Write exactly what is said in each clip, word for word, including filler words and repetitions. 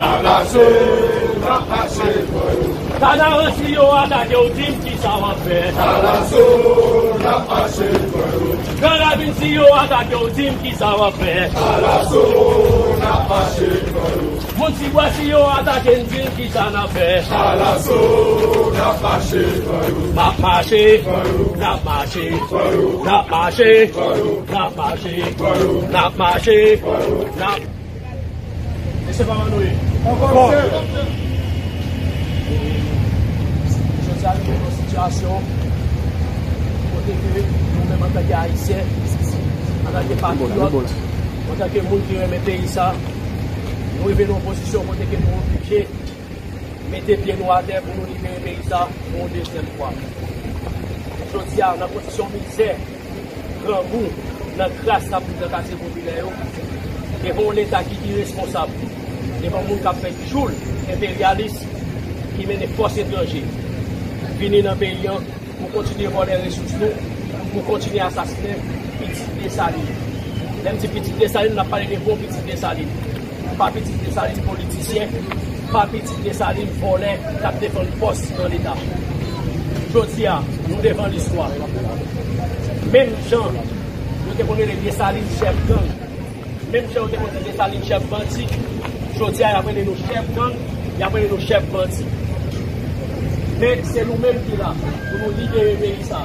N ap mache, n ap mache, Voyou. Kanaran, si yo atake w, di m kisa w ap fè. Alaso, n ap mache, Voyou. Gran Ravin, si yo atake w, di m kisa w ap fè. Alaso, n ap mache, Voyou. Moun Tibwa, si yo atake n, di m kisa n ap fè. Alaso, n ap mache, Voyou. N ap mache, Voyou. N ap mache, Voyou. N ap mache, Voyou. N ap mache, Voyou. N ap mache, Voyou. N ap Mesye, kòman nou ye? Anfòm, mesye. Jodi a, nou nan yon sitiyasyon kote ke nou menm, antanke Ayisyen, antanke patriyòt, antanke moun ki renmen peyi sa, nou rive nan yon pozisyon kote ke nou oblije mete pye nou atè pou nou libere peyi sa pou yon dezyèm fwa. Jodi a, nan kondisyon mizè, grangou, nan kras k ap viv nan katye popilè yo, devan yon Leta ki iresponsab, devan moun k ap fè tchoul enperyalis ki mennen fòs etranje vini nan peyi an pou kontinye vòlè resous nou, pou kontinye asasinen pitit Desalin. Lè m di pitit Desalin, n ap pale de bon pitit Desalin. Pa pitit Desalin politisyen, pa pitit Desalin vòlè k ap defann pòs nan Leta. Jodi a, nou devan listwa. Menm jan yo te konn rele Desalin chèf gang, menm jan yo te konn di Desalin chèf bandi, jodi a, y ap rele nou chèf gang, y ap rele nou chèf bandi. Men se nou menm ki la pou nou libere peyi sa.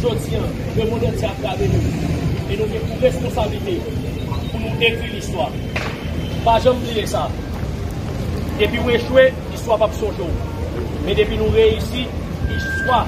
Jodi a, lemonn antye ap gade nou. E nou gen pou responsablite pou nou ekri listwa. Pa janm bliye sa. Depi w echwe, istwa p ap sonje w. Men depi nou reyisi, istwa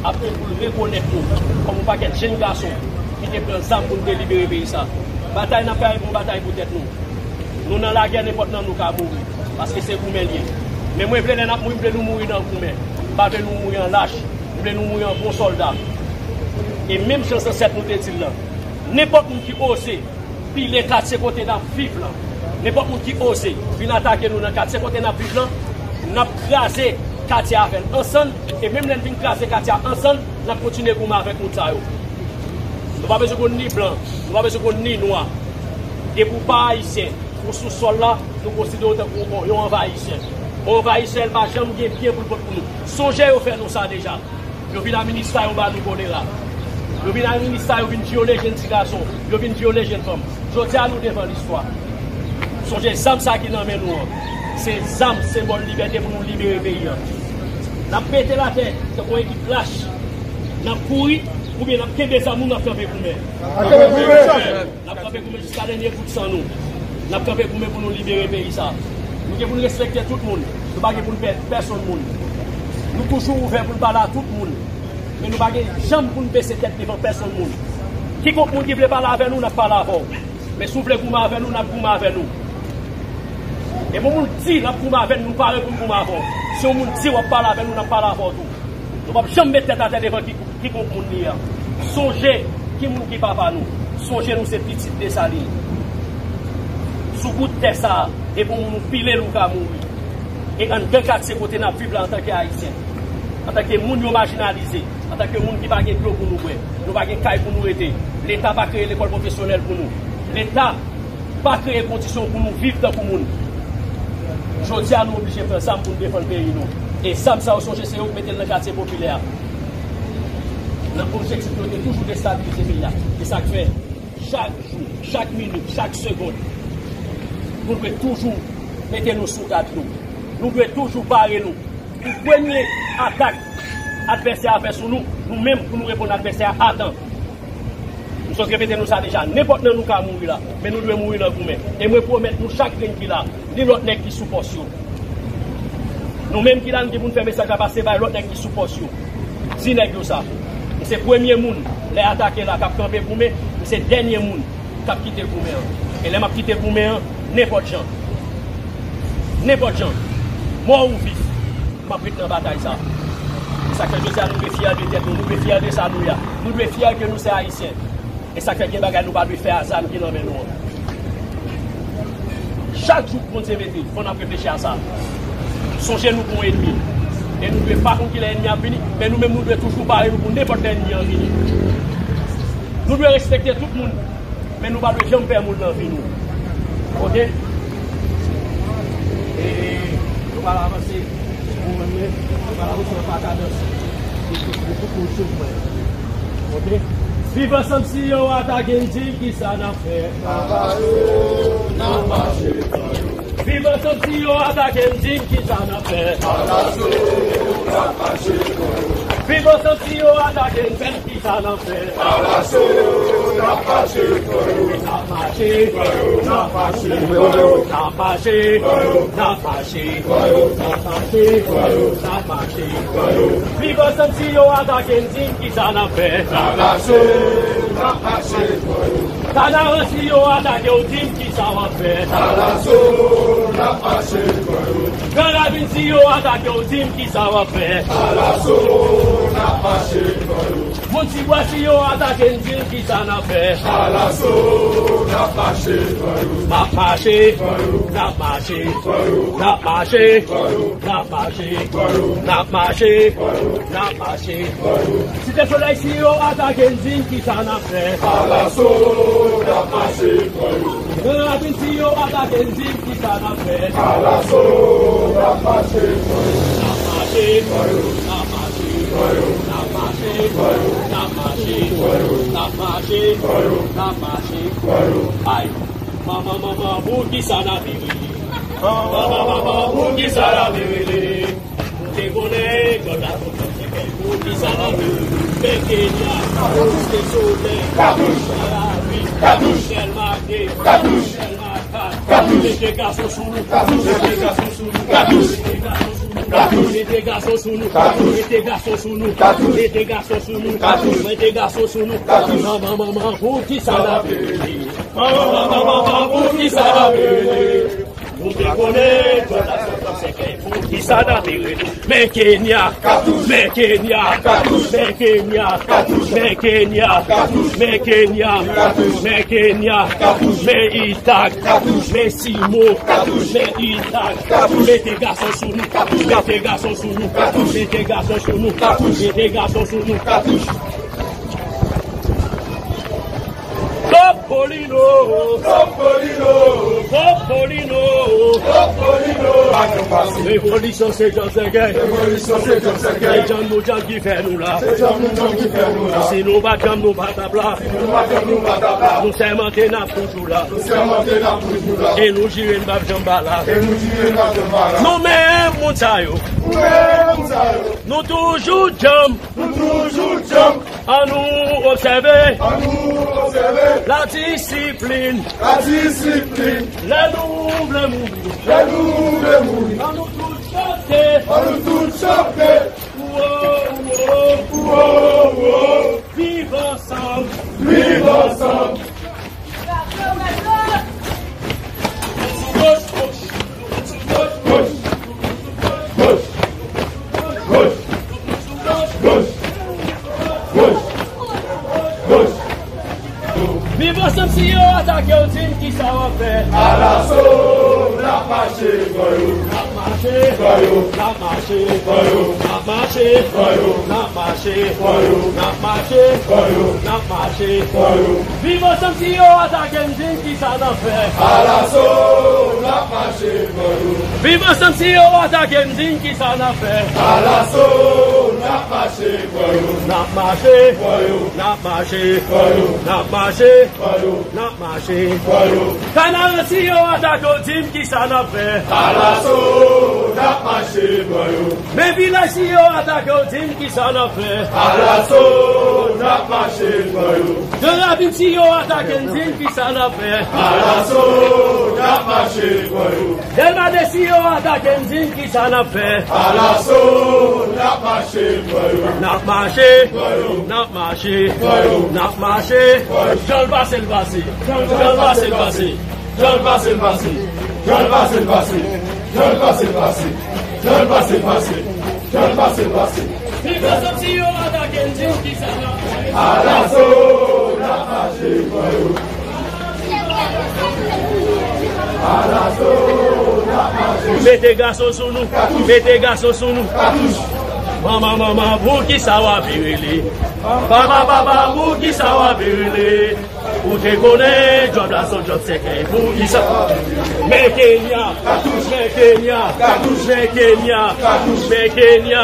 ap gen pou l rekonèt nou kòm yon pakèt jenn gason ki te pran zam pou n te libere peyi sa. Batay n ap gaye, se yon batay pou tèt nou. Nou nan lagè, nenpòt nan nou ka mouri, paske se goumen l ye. Men mwen vle lè n ap mouri, m vle nou mouri nan goumen. M pa vle nou mouri an lach. M vle nou mouri an bon sòlda. E menm jan zansèt nou te di l lan, nenpòt moun ki oze pile katye kote n ap viv lan, nenpòt moun ki oze vin atake nou nan katye kote n ap viv lan, n ap kraze katye a avè l ansanm. E menm lè n fin kraze katye a ansanm, n ap kontinye goumen avèk moun sa yo. Nou pa bezwen konn ni blan, nou pa bezwen konn ni nwa. Depi w pa ayisyen, ou sou sòl la, nou konsidere w tankou yon, yon anvayisè. Yon anvayisè, l pa janm gen byen pou l pot pou nou. Sonje yo fè nou sa deja. Yo vin administre yo ba nou kolera. Yo vin administre yo vin vyole jenn ti gason. Yo vin vyole jenn fanm. Jodi a, nou devan listwa. Sonje zam sa ki nan men nou an. Se zam, senbòl libète pou nou libere peyi an. N ap mete l atè tankou yon ekip lach. N ap kouri, oubyen n ap kenbe zam nou, n ap kanpe goumen. N ap kanpe goumen jiska dènye gout san nou. N ap kanpe goumen pou nou libere peyi sa. Nou gen pou n respekte tout moun. Nou pa gen pou n pè pèsonn moun. Nou toujou ouvè pou n pale a tout moun. Men nou pa gen janm pou n bese tèt devan pèsonn moun. Kikonk moun ki vle pale avè nou, n ap pale avè w. Men si w vle goumen avè nou, n ap goumen avè nou. E pou moun di l ap goumen avè n, nou pare pou n goumen avè w. Si yon moun di w ap pale avè nou, n ap pale avè w tou. Nou p ap janm met tèt atè devan ki, kikonk moun li a. Sonje ki moun ki papa nou. Sonje nou se pitit Desalin. Sou bout tè sa a, e pou moun ou pile l ou ka mouri. E anndan katye kote n ap viv la antanke Ayisyen, antanke moun yo majinalize, antanke moun ki pa gen dlo pou nou bwè, nou pa gen kay pou nou rete, Leta pa kreye lekòl pwofesyonèl pou nou. Leta pa kreye kondisyon pou nou viv tankou moun. Jodi a, nou oblije pran zam pou n defann peyi nou. E zam sa yo, sonje, se yo k mete l nan katye popilè a. Nan objektif yo te toujou destabilize peyi a. E sa k fè, chak jou, chak minit, chak segonn, nou dwe toujou mete nou sou gad nou. Nou dwe toujou pare nou. Pou premye atak advèsè a fè sou nou, nou menm pou nou reponn advèsè a atan. M sot repete nou sa deja, nenpòt nan nou ka mouri la, men nou dwe mouri nan goumen. E mwen pwomèt nou chak grenn ki la, ni lòt nèg ki sou pòs yo. Nou menm ki la, nou gen pou n fè mesaj la pase bay lòt nèg ki sou pòs yo. Di nèg yo sa. M se premye moun, lè atake la, k ap kanpe goumen, m se dènye moun k ap kite goumen an. E lè m ap kite goumen an, nenpòt jan. Nenpòt jan. Mò ou viv, m ap ret nan batay sa. E sa k fè jodi a nou dwe fyè de tèt nou, nou dwe fyè de sa nou ye a. Nou dwe fyè ke nou se Ayisyen. E sa k fè gen bagay nou pa dwe fè a zam ki nan men nou an. Chak jou Bondye mete, fò n ap reflechi a sa. Sonje nou gon ènmi. E nou dwe pa konn kilè ènmi ap vini, men nou menm nou dwe toujou pare nou pou nenpòt lè ènmi an vini. Nou dwe respekte tout moun, men nou pa dwe janm pè moun nan vi nou. Oke? Pral avanse, ou konprann mwen? Pral avanse nan pa kadans. Li tout, li tout moun sou mwen. Ok? Viv ansanm si yo atake n, di m kisa n ap fè. Viv ansanm si yo atake n, di m kisa n ap fè. Viv ansanm si yo atake n, di m kisa n ap fè. N ap mache, n ap mache, n ap mache, n ap mache, n ap mache, n ap mache, n ap mache. Viv ansanm si yo atake n, di m kisa n ap fè. N ap mache, n ap mache. Kanaran si yo atake w, di m kisa w ap fè. Alaso, n ap mache. Gran Ravin si yo atake w, di m kisa w ap fè. Alaso, n ap mache. Moun Tibwa si yo atake n, di m kisa n ap fè. Alaso, n ap mache. N ap mache, n ap mache, n ap mache, n ap mache, n ap mache, n ap mache. Site Solèy si yo atake n, di m kisa n ap fè. Alaso, n ap mache. Gran Ravin si yo atake n, di m kisa n ap fè. Alaso, n ap mache. N ap mache, n ap mache, n ap mache, n ap mache, n ap mache, n ap mache. Ay, manman, manman, poukisa n ap viv? Manman, manman, poukisa n ap viv? Ou te konnen, lòt la, poukisa n ap viv? Men Kenya, Site Solèy, Lavi, Dèlma de, Dèlma kat. Mete gason sou nou. Mete gason sou nou. Mete gason sou nou. Mete gason sou nou. Mete gason sou nou. Mete gason sou nou. Manman, manman, poukisa n ap viv? Manman, manman, manman, poukisa n ap viv? Nou te konnen, poukisa n ap viv? Men Kenya, men Kenya, men Kenya, men Kenya, men Kenya, men Kenya, men Itak, men Simo, men Itak. Mete gason sou nou, mete gason sou nou, mete gason sou nou, mete gason sou nou. Topolino! Topolino! Topolino! Topolino! Revolisyon se djanm sèkèy. Revolisyon se djanm sèkèy. Se djanm nou djanm ki fè nou la. Se djanm nou djanm ki fè nou la. Si nou pa djanm nou pa t ap la. Si nou pa djanm nou pa t ap la. Nou sèmante n ap toujou la. Nou sèmante n ap toujou la. E nou jire n p ap janm pa la. E nou jire n p ap janm pa la. Nou menm moun sa yo. Nou menm moun sa yo. Nou toujou djanm. Nou toujou djanm. An nou obsève. An nou obsève. Ladisiplin. Ladisiplin. Lè nou vle mouri. Lè nou vle mouri. An nou tout chante. An nou tout chante. Wo, wo. Wo, wo. Viv ansanm. Viv ansanm. Viv ansanm si yo atake w, di m kisa w ap fè. Alaso, n ap mache, vòlò. N ap mache, vòlò. N ap mache, vòlò. N ap mache, vòlò. N ap mache, vòlò. N ap mache, vòlò. N ap mache, vòlò. Viv ansanm si yo atake n, di m kisa n ap fè. Alaso, n ap mache, vòlò. Viv ansanm si yo atake n, di m kisa n ap fè. Alaso, n ap mache, vòlò. N ap mache, vòlò. N ap mache, vòlò. N ap mache, vòlò. N ap mache, vòlò. Kanaran si yo atake w, di m kisa n ap fè. Alaso, n ap mache, vòlò. Men vilaj si yo atake w, di m kisa n ap fè. Alaso, n ap mache, vòlò. Gran ravin si yo atake n, di m kisa n ap fè. Alaso, n ap mache, vòlò. Dèlma de si yo atake n, di m kisa n ap fè. Alaso, n ap mache, vòlò. N ap mache, vòlò. N ap mache, vòlò. N ap mache, vòlò. Jan l pase l pase. Jan l pase l pase. Jan l pase l pase. Jan l pase l pase. Jan l pase l pase. Jan l pase l pase. Jan l pase l pase. Viv ansanm si yo atake n, di m kisa n ap fè. Alaso, n ap mache, vòlò. Alaso, n ap mache. Mete gason sou nou. Mete gason sou nou. Manman, manman, poukisa w ap rele? Papa, papa, poukisa w ap rele? Ou te konnen djòb la se yon djòb sèkèy. Poukisa? Men Kenya, men Kenya, men Kenya, men Kenya.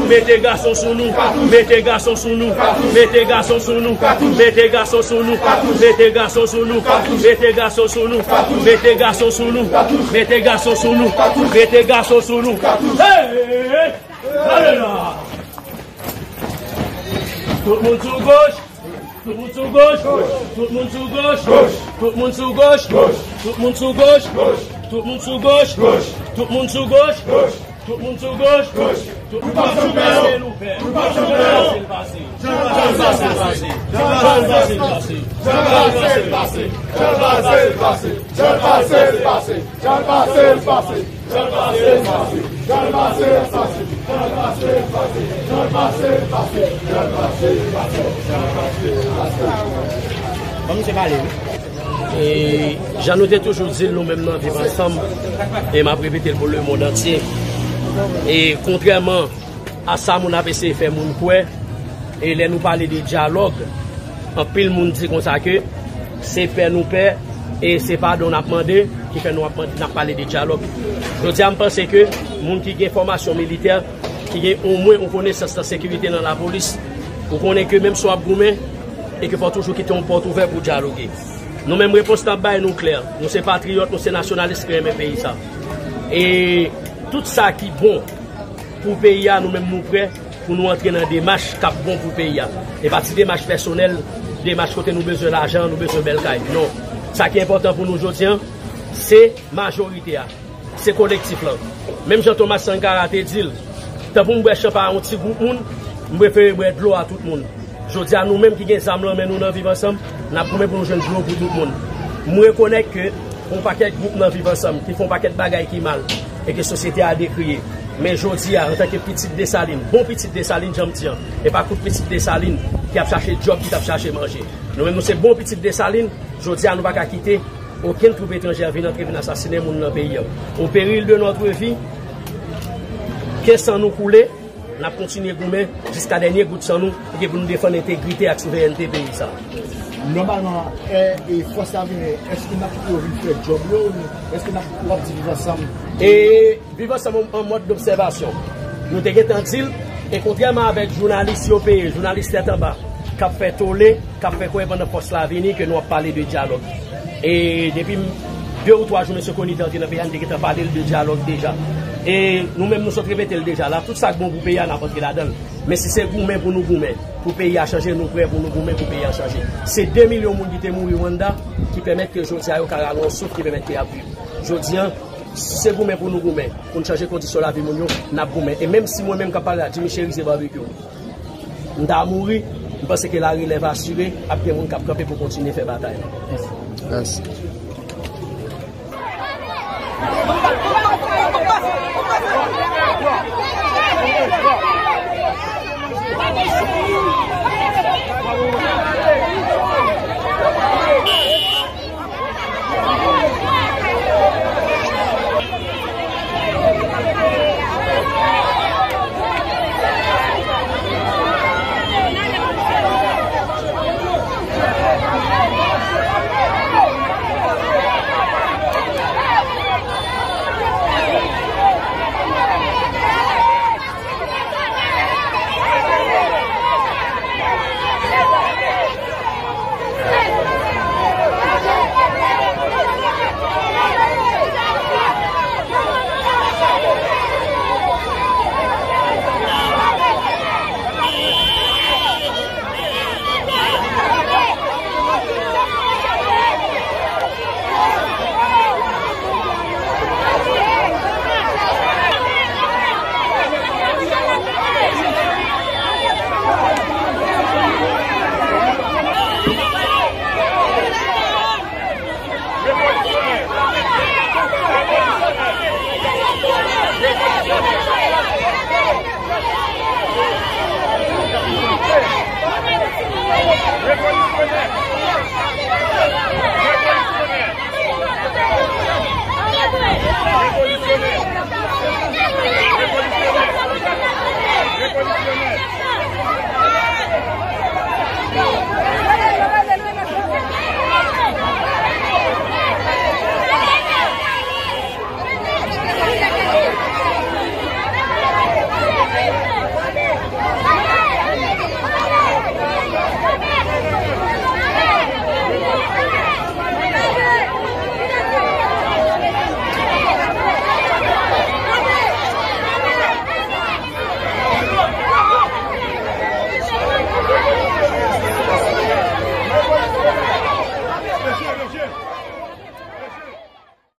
Mete gason sou nou, mete gason sou nou, mete gason sou nou, mete gason sou nou, mete gason sou nou, mete gason sou nou, mete gason sou nou, mete gason sou nou, mete gason sou nou. Hey! Ale la! Tout moun sou goch! Tout moun sou goch! Tout moun sou goch! Tout moun sou goch! Tout moun sou goch! Tout moun sou goch! Tout moun sou goch! Tout moun sou goch! Tout moun sou goch! Tout moun sou goch! Tout moun sou goch! Jan l pase l pase. Jan l pase l pase. Jan l pase l pase. Jan l pase l pase. Jan l pase l pase. Jan l pase l pase. Jan l pase l pase. Jan l pase l pase. Jan l pase l pase. Jan l pase l pase. Jan l pase l pase. Jan l pase l pase. Ban misye pale wi. E jan nou te toujou di l, nou menm nan Viv Ansanm, e m ap repete l pou lemonn antye. E kontrèman a sa moun ap eseye fè moun kwè, e lè nou pale de dyalòg, anpil moun di konsa ke se pè nou pè, e se padon n ap mande, ki fè nou ap mande, n ap pale de dyalòg. Jodi a, m panse ke moun ki gen fòmasyon militè, ki gen omwen yon konesans nan sekirite nan lapolis, ou konnen ke menm si w ap goumen, e ke fò toujou kite yon pòt ouvè pou dyaloge. Nou menm, repons n ap bay nou klè. Nou se patriyòt, nou se nasyonalis ki renmen peyi sa. E tout sa ki bon pou peyi a, nou menm nou prè pou nou antre nan demach k ap bon pou peyi a. E pa ti demach pèsonèl, demach kote nou bezwen lajan, nou bezwen bèl kay. Non. Sa ki enpòtan pou nou jodi a, se majorite a. Se kolektif lan. Menm jan Thomas Sankara te di l, tan pou m bwè chanpay a yon ti gwoup moun, m prefere bwè dlo a tout moun. Jodi a, nou menm ki gen zam lan men nou nan Viv Ansanm, n ap goumen pou nou jwenn dlo pou tout moun. M rekonèt ke yon pakèt gwoup nan Viv Ansanm ki fè yon pakèt bagay ki mal e ke sosyete a dekriye. Men jodi a, antanke pitit Desalin, bon pitit Desalin, jan m di an, e pa kout pitit Desalin ki ap chache djòb, ki t ap chache manje. Nou menm, nou se bon pitit Desalin, jodi a, nou pa ka kite okenn twoup etranjè vin antre vin asasinen moun nan peyi an. Au péril de notre vie, ke san nou koule, n ap kontinye goumen jiska dènye gout san nou, e ke pou nou defann entegrite ak souverènte peyi sa. Nòmalman, e, e, Fòs Lavinyen, èske n ap kite yo vin fè djòb yo, oubyen èske n ap, w ap di Viv Ansanm? E Viv Ansanm an, an mòd dobsèvasyon. Nou te gentan di l, e kontrèman avèk jounalis yo peye, jounalis tèt anba, k ap fè tole, k ap fè kwè pandan Fòs la vini ke nou ap pale de dyalòg. E depi m, de ou twa jou mesye Conille te antre nan peyi a, n te gentan pale l de dyalòg deja. E nou menm, nou sot repete l deja la, tout sa k bon pou peyi a, n ap antre ladan l. Men si se goumen pou nou goumen, pou peyi a chanje, nou prè pou nou goumen pou peyi a chanje. Se de milyon moun ki te mouri Rwanda ki pèmèt ke jodi a yo ka rale yon souf, ki pèmèt peyi a ap viv. Jodi a, si se goumen pou nou goumen, pou n chanje kondisyon lavi moun yo, n ap goumen. E menm si mwen menm k ap pale la, Jimmy Chérizier Barbecue, m ta mouri, m panse ke larelèv asire, ap gen moun k ap kanpe pou kontinye fè batay la. Mèsi.